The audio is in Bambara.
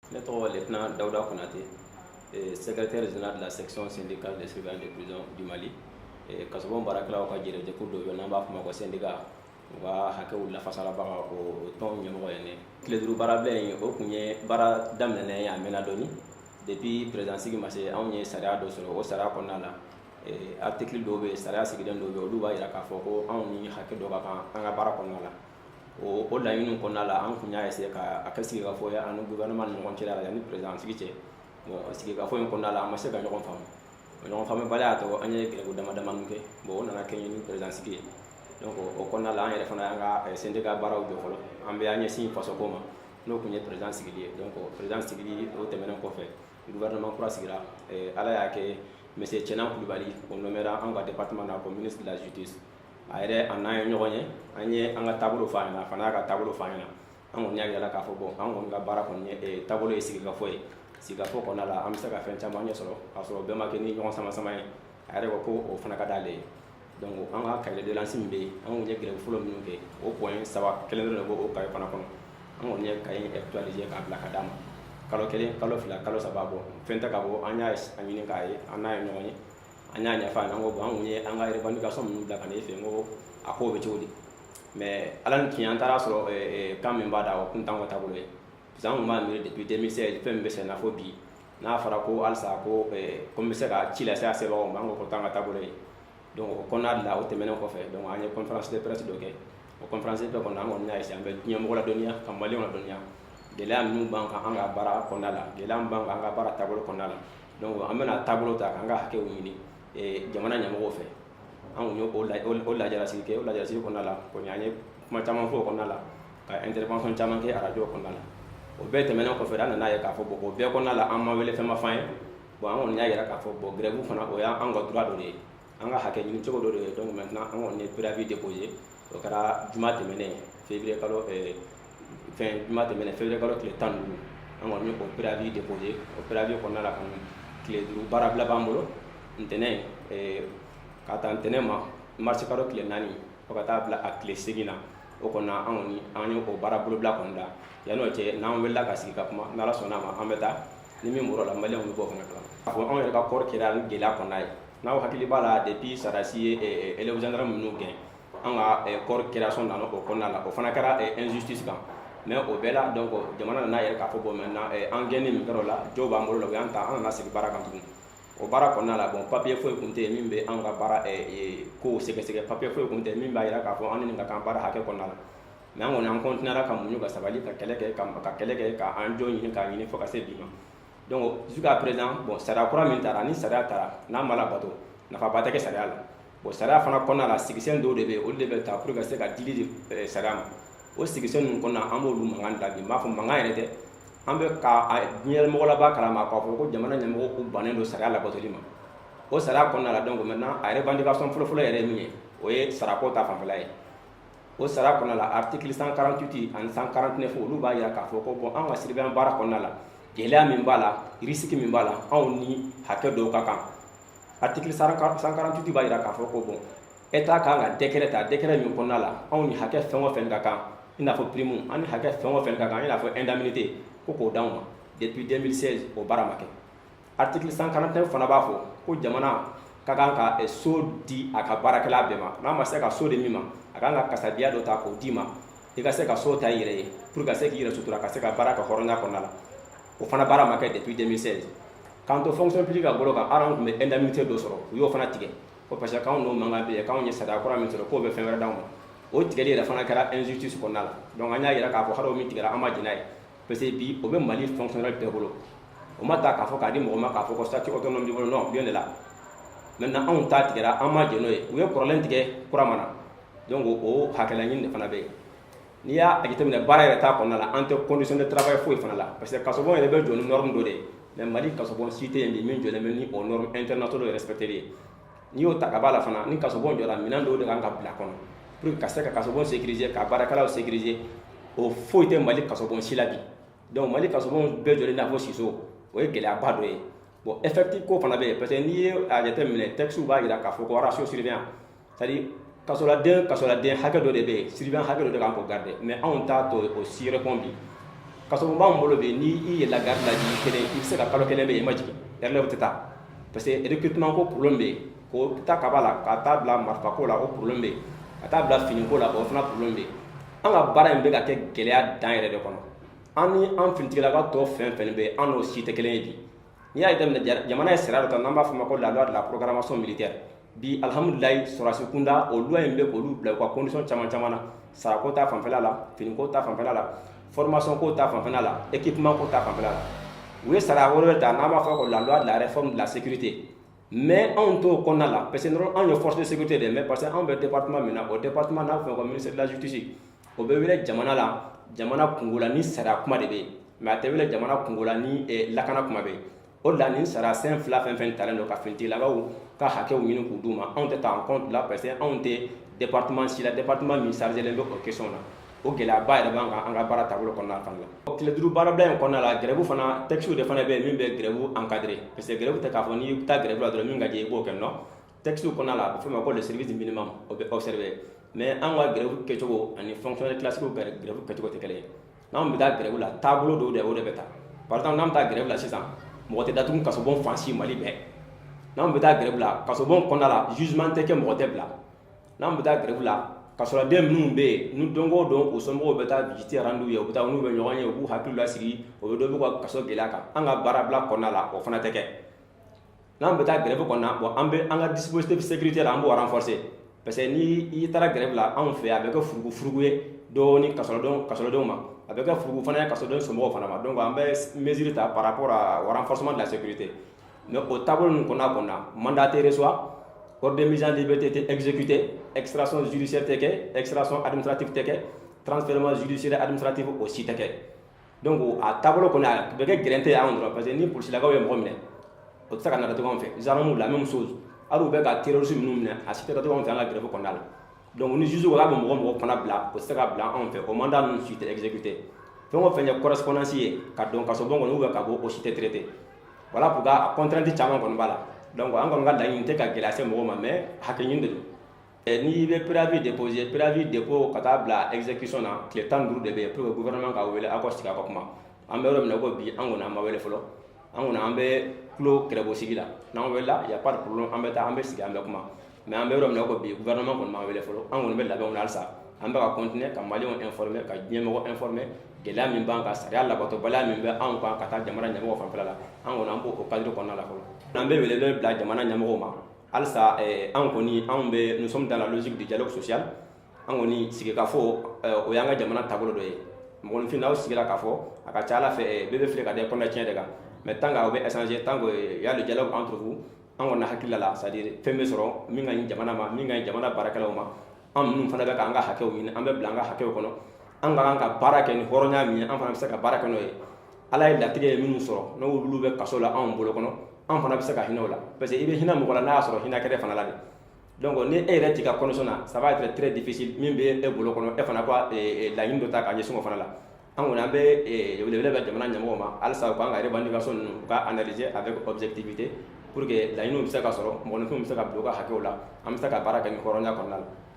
Ne tɔgɔ lieutenant Dawuda Konate, secrétaire général de la section syndicale des surveillants de prison du Mali. Kasobon baarakɛlaw ka jɛrɛjɛkulu dɔ bɛ yen n'an b'a fɔ o ma ko syndicat, u ka hakɛw lafasalabaga, o tɔn ɲɛmɔgɔ ye ne. Tile 5 baarabila in, o kun ye baara daminɛnen ye, a mɛnna dɔɔni. Depuis président sigi ma se, anw ye sariya dɔ sɔrɔ. O sariya kɔnɔna la, article dɔw bɛ yen, sariya sigilen dɔw bɛ yen, olu b'a jira k'a fɔ ko anw ni hakɛ dɔ ka kan an ka baara kɔnɔna la. O laɲiniw kɔnɔna la, an kun y'a essayer ka a kɛ sigikafɔ ye an ni gouvernement ni ɲɔgɔn cɛla la, yanni président sigi cɛ. Bon, sigikafɔ in kɔnɔna la, an ma se ka ɲɔgɔn faamu. O ɲɔgɔn faamubaliya y'a to an ye grève dama damani kɛ. Bon, o nana kɛɲɛ ni président sigi ye. Donc o kɔnɔna la, an yɛrɛ fana y'an ka syndicat baaraw jɔ fɔlɔ, an bɛ an ɲɛsin fasoko ma, n'o kun ye président sigili ye. Donc président sigili o tɛmɛnen kɔfɛ, gouvernement kura sigira. Ala y'a kɛ, monsieur Tiénan Coulibaly, o nommera an ka département na comme ministre de la Justice. A yɛrɛ, a n'an ye ɲɔgɔn ye, an ye an ka taabolo fɔ a ɲɛna, a fana y'a ka taabolo fɔ an ɲɛna. An kɔni y'a yira k'a fɔ bon, an kɔni ka baara kɔni ye taabolo ye sigikafɔ ye. Sigikafɔ kɔnɔna la, an bɛ se ka fɛn caman ɲɛ sɔrɔ k'a sɔrɔ bɛɛ ma kɛ ni ɲɔgɔn sama sama ye. A yɛrɛ ko ko o fana ka d'ale ye. Donc an ka cahier de doléance min bɛ yen, an kun ye grève fɔlɔ minnu kɛ, o point saba kelen dɔrɔn de b'o cahier fana kɔnɔ. An kɔni ye cahier actualiser k'a bila ka d'a ma. Kalo 1, kalo 2, kalo 3 bɔ, fɛn tɛ ka bɔ. An y'a ɲini k'a ye, an n'a ye ɲɔgɔn ye, an y'a ɲɛfɔ a ɲɛna. An ko bon, an kun ye an ka revendication minnu bila ka na e fɛ yen, ko a kow bɛ cogo di? Mais Ala ni tiɲɛ, an taara sɔrɔ kan min b'a da, o kun t'anw ka taabolo ye, parce que an kun b'a miiri depuis 2016, fɛn min bɛ sen na fo bi, n'a fɔra ko halisa ko n bɛ se ka ci lase a sebagaw ma, an ko ko t'an ka taabolo ye. Donc o kɔnɔna de la, o tɛmɛnen kɔfɛ, donc an ye conférence de presse dɔ kɛ. O conférence de presse kɔnɔ, an kɔni y'a essayer an bɛ diɲɛ mɔgɔ ladɔnniya, ka Maliyɛnw ladɔnniya gɛlɛya minnu b'an kan an ka baara kɔnɔna la, gɛlɛya min b'an kan an ka baara taabolo kɔnɔna la. Donc an bɛna taabolo ta k'an ka hakɛw ɲini jamana ɲɛmɔgɔw fɛ. An kun ye o lajɛrasigi kɛ. O lajɛrasigi kɔnɔna la kɔni, an ye kuma caman fɔ o kɔnɔna la, ka intervention caman kɛ arajo kɔnɔna la. O bɛɛ tɛmɛnen kɔfɛ, an nana ye k'a fɔ bon, o bɛɛ kɔnɔna la, an ma wele, fɛn ma f'an ye. Bon, an kɔni y'a jira k'a fɔ bon, grève fana, o y'an ka droit dɔ de ye, an ka hakɛ ɲini cogo dɔ de ye. Donc maintenant, an kɔni ye préavis déposé. O kɛra juma tɛmɛnen, février kalo fɛn, juma tɛmɛnen, février kalo tile 15, an kɔni ye o préavis déposé. O préavis kɔnɔna la kɔni, tile 5 baarabila b'an bolo, ntɛnɛn ka taa ntɛnɛn ma, mars kalo tile 4, fo ka taa bila a tile 8 na. O kɔni, an kɔni an ye o baara bolobila kɔni da. Yan'o cɛ, n'an wulila ka sigi ka kuma, n'Ala sɔnna a ma, an bɛ taa ni min bɔra la, Maliyɛnw bɛ bɔ o fana kalama. K'a fɔ anw yɛrɛ ka corps kɛra ni gɛlɛya kɔnɔna ye, n'aw hakili b'a la, depuis sarasi ye élèves gendarmes minnu gɛn, an ka corps création nana o kɔnɔna la. O fana kɛra injustice kan, mais o bɛɛ la, donc jamana nana yɛrɛ k'a fɔ bon, maintenant an gɛnni min kɛra o la, jo b'an bolo la, u y'an ta, an nana sigi baara kan tugun. O baara kɔnɔna la, bon, papier foyi tun tɛ yen min bɛ an ka baara kow sɛgɛsɛgɛ, papier foyi tun tɛ yen min b'a jira k'a fɔ an ni nin ka kan baara hakɛ kɔnɔna la. Mais an kɔni, an continuera ka muɲu, ka sabali, ka kɛlɛ kɛ, ka kɛlɛ kɛ, ka an jo ɲini, k'a ɲini fo ka se bi ma. Donc jusqu'à présent, bon, sariya kura min taara, ni sariya taara n'a ma labato, nafaba tɛ kɛ sariya la. Bon, sariya fana kɔnɔna la, sigisɛn dɔw de bɛ yen, olu de bɛ ta pour que ka se ka dili di sariya ma. O sigisɛn ninnu kɔnɔna, an b'olu mankan da bi. N b'a fɔ mankan yɛrɛ tɛ, an bɛ ka diɲɛ mɔgɔlaba kalama k'a fɔ ko jamana ɲɛmɔgɔw bannen don sariya labatoli ma. O sariya kɔnɔna la, donc maintenant, a revendication fɔlɔfɔlɔ yɛrɛ ye min ye, o ye sarako ta fanfɛla ye. O sariya kɔnɔna la, article 148 ani 149, olu b'a jira k'a fɔ ko bon, an ka surveillant baara kɔnɔna la, gɛlɛya min b'a la, risque min b'a la, anw ni hakɛ dɔw ka kan. Article 148 b'a jira k'a fɔ ko bon, État kan ka décret ta, décret min kɔnɔna la, anw ni hakɛ fɛn o fɛn ka kan, i n'a fɔ prime, an ni hakɛ fɛn o fɛn ka kan, i n'a fɔ indemnité, ko k'o d'anw ma. Depuis 2016, o baara ma kɛ. Article 141 fana b'a fɔ ko jamana ka kan ka so di a ka baarakɛla bɛɛ ma. N'a ma se ka so di min ma, a kan ka kasabiya dɔ ta k'o d'i ma, i ka se ka so ta i yɛrɛ ye pour ka se k'i yɛrɛ sutura, ka se ka baara kɛ hɔrɔnya kɔnɔna la. O fana baara ma kɛ depuis 2016. K'an to fonction publique ka bolo kan, hali an tun bɛ indemnité dɔ sɔrɔ, u y'o fana tigɛ ko parce que k'anw n'o mankan bɛ yen, k'anw ye sariya kura min sɔrɔ, k'o bɛ fɛn wɛrɛ d'anw ma. O tigɛli yɛrɛ fana kɛra injustice kɔnɔna la. Donc an y'a jira k'a fɔ hali o min tigɛra, an ma jɛn n'a ye, parce que bi o bɛ Mali fonctionnaire bɛɛ bolo. O ma ta k'a fɔ k'a di mɔgɔ ma k'a fɔ ko statut autonome b'i bolo, non, bien de là. Maintenant, anw ta tigɛra, an ma jɛn n'o ye. U ye kɔrɔlen tigɛ, kura ma na. Donc o hakɛlaɲini de fana bɛ yen. N'i y'a jateminɛ, baara yɛrɛ t'a kɔnɔna la, an tɛ condition de travail foyi fana la, parce que kasobon yɛrɛ bɛ jɔ ni norme dɔ de ye. Mais Mali kasobon si tɛ yen bi min jɔlen bɛ ni o norme internationale respecté ye. N'i y'o ta ka b'a la fana, ni kasobon jɔra, minɛn dɔw de kan ka bila kɔnɔ pour que ka se ka kasobon sécuriser, ka baarakɛlaw sécuriser, o foyi tɛ Mali kasobon si la bi. Donc Mali kasobon bɛɛ jɔlen n'a fɔ siso, o ye gɛlɛyaba dɔ ye. Bon, effectif ko fana bɛ yen, parce que n'i ye a jateminɛ, texte b'a jira k'a fɔ ko ratio surveillant, c'est à dire kasoladen hakɛ dɔ de bɛ yen, surveillant hakɛ dɔ de kan k'o garder. Mais anw t'a to o si répond bi. Kasobon b'anw bolo bi, ni i yɛlɛla garde la jigi kelen, i bɛ se ka kalo kelen bɛ yen i ma jigin, relève tɛ taa, parce que recrutement ko problème bɛ yen. K'o ta kaba la ka taa bila marifako la, o problème bɛ yen, ka taa bila finiko la, o fana problème bɛ yen. An ka baara in bɛ ka kɛ gɛlɛya dan yɛrɛ de kɔnɔ. An ni an finitigilaka tɔ fɛn fɛn bɛ yen, an n'o si tɛ kelen ye bi. N'i y'a jateminɛ, jamana ye sariya dɔ ta n'an b'a fɔ o ma ko la loi de la programmation militaire. Bi, alihamudulilayi, sɔrɔdasi kunda, o loi in bɛ k'olu bila u ka condition caman caman na, sarako ta fanfɛla la, finiko ta fanfɛla la, formation ko ta fanfɛla la, équipement ko ta fanfɛla la. U ye sariya wɛrɛ ta n'an b'a fɔ ko la loi de la réforme de la sécurité, mais anw t'o kɔnɔna la, parce que anw ye force de sécurité de, mais parce que anw bɛ département min na, o département n'a fɔ ko ministère de la Justice, o bɛ wele jamana la, jamana kungo la ni sariya kuma de bɛ yen, mais a tɛ wele jamana kungo la ni lakana kuma bɛ yen. O de la, nin sariya sen fila fɛn fɛn talen don ka finitigilakaw ka hakɛw ɲini k'u d'u ma, anw tɛ ta en compte la, parce que anw tɛ département si la, département min chargé len bɛ o question na. O gɛlɛyaba yɛrɛ b'an kan an ka baara taabolo kɔnɔna fana la. Tile 5 baarabila in kɔnɔna la, grève fana, texte de fana bɛ yen min bɛ grève encadrer, parce que grève tɛ k'a fɔ n'i bɛ taa grève la dɔrɔn, min ka di i ye i b'o kɛ. Non, texte kɔnɔna la, a bɛ fɔ o ma ko le service minimum, o bɛ observer, mais an ka grève kɛcogo ani fonctionnaire classique ka grève kɛcogo tɛ kelen ye. N'anw bɛ taa grève la, taabolo dɔw de, o de bɛ ta. Par exemple, n'an bɛ taa grève la sisan, mɔgɔ tɛ datugu kasobon fan si Mali bɛɛ. N'anw bɛ taa grève la, kasobon kɔnɔna la, jugement tɛ kɛ, mɔgɔ tɛ bila. N'an bɛ taa grève la, kasɔrɔden minnu bɛ yen, ni don o don u somɔgɔw bɛ taa visite rendu ye, u bɛ taa n'u bɛ ɲɔgɔn ye, u b'u hakili lasigi, o bɛ dɔ b'u ka kaso gɛlɛya kan. An ka baarabila kɔnɔna la, o fana tɛ kɛ. N'an bɛ taa grève kɔnɔna, bon, an bɛ an ka dispositif sécuritaire, an b'o renforcer, parce que ni i taara grève la anw fɛ, a bɛ kɛ furugu furugu ye dɔɔni kasɔrɔdenw ma, a bɛ kɛ furugu fana ye kasɔrɔden somɔgɔw fana ma. Donc an bɛ mesure ta par rapport au renforcement de la sécurité. Mais o taabolo ninnu kɔnɔna, mandat tɛ reçoit, ordre de mise en liberté tɛ exécuté, extradition judiciaire tɛ kɛ, extradition administrative tɛ kɛ, transfèrement judiciaire administratif, o si tɛ kɛ. Donc a taabolo kɔni, a bɛ kɛ gɛrɛntɛ ye anw dɔrɔn, parce que ni polisilakaw ye mɔgɔ minɛ, o tɛ se ka na datugu anw fɛ. Gendarmes, la même chose. Hali u bɛ ka terroriste minnu minɛ, a si tɛ datugu anw fɛ an ka grève kɔnɔna la. Donc ni juge ko k'a bɛ mɔgɔ mɔgɔ fana bila, o tɛ se ka bila anw fɛ, o mandat ninnu si tɛ exécuté. Fɛn o fɛn ye correspondance ye ka don kasobon kɔnɔ ou bien ka bɔ, o si tɛ traité. Voilà pourquoi a contrainte caman kɔni b'a la. Donc an kɔni ka laɲini tɛ ka gɛlɛya se mɔgɔw ma, mais hakɛ ɲini de don. N'i bɛ préavis déposer, préavis dépôt ka taa bila exécution na, tile 15 de bɛ yen pour que gouvernement ka wele, aw ka sigi aw ka kuma. An bɛ yɔrɔ min na ko bi, an kɔni an ma wele fɔlɔ. An kɔni an bɛ tulo kɛrɛbɔ sigi la. N'an welela, y a pas de problème, an bɛ taa, an bɛ sigi, an bɛ kuma. Mais an bɛ yɔrɔ min na ko bi, gouvernement kɔni m'an wele fɔlɔ. An kɔni bɛ labɛnw na halisa, an bɛ ka continuer ka maliyɛnw informer, ka diɲɛmɔgɔ informer, gɛlɛya min b'an kan, sariya labatobaliya min bɛ anw kan ka taa jamana ɲɛmɔgɔ fanfɛla la. An kɔni an b'o cadre kɔnɔna la fɔlɔ. An bɛ wele bila jamana ɲɛmɔgɔw ma halisa. An kɔni anw bɛ, nous sommes dans la logique du dialogue social. An kɔni sigikafɔ, o y'an ka jamana taabolo dɔ ye. Mɔgɔninfin, n'aw sigira k'a fɔ, a ka ca ala fɛ, bɛɛ bɛ fili ka da kɔnɔna tiɲɛ de kan. Mais tant que aw bɛ échanger, tant que y a le dialogue entre vous, an kɔni hakili la, c'est à dire fɛn bɛ sɔrɔ min ka ɲi jamana ma, min ka ɲi jamana baarakɛlaw ma. An minnu fana bɛ k'an ka hakɛw ɲini, an bɛ bila an ka hakɛw kɔnɔ. An ka kan ka baara kɛ ni hɔrɔnya min ye, an fana bɛ se ka baara kɛ n'o ye. Ala ye latigɛ ye minnu sɔrɔ, n'olu bɛ kaso la anw bolo kɔnɔ, an fana bɛ se ka hinɛ o la, parce que i bɛ hinɛ mɔgɔ la n'a y'a sɔrɔ hinɛ kɛrɛ fana la de. Donc ni e yɛrɛ t'i ka condition na, ça va être très difficile. Min bɛ e bolo kɔnɔ, e fana ka laɲini dɔ ta k'a ɲɛsin o fana la. An kɔni an bɛ welewele bɛ jamana ɲɛmɔgɔw ma halisa, u k'an ka revendication ninnu, u ka analyser avec objectivité pour que laɲiniw bɛ se ka sɔrɔ, mɔgɔninfinw bɛ se ka bila u ka hakɛw la, an bɛ se ka baara kɛ ni hɔrɔnya kɔnɔna la.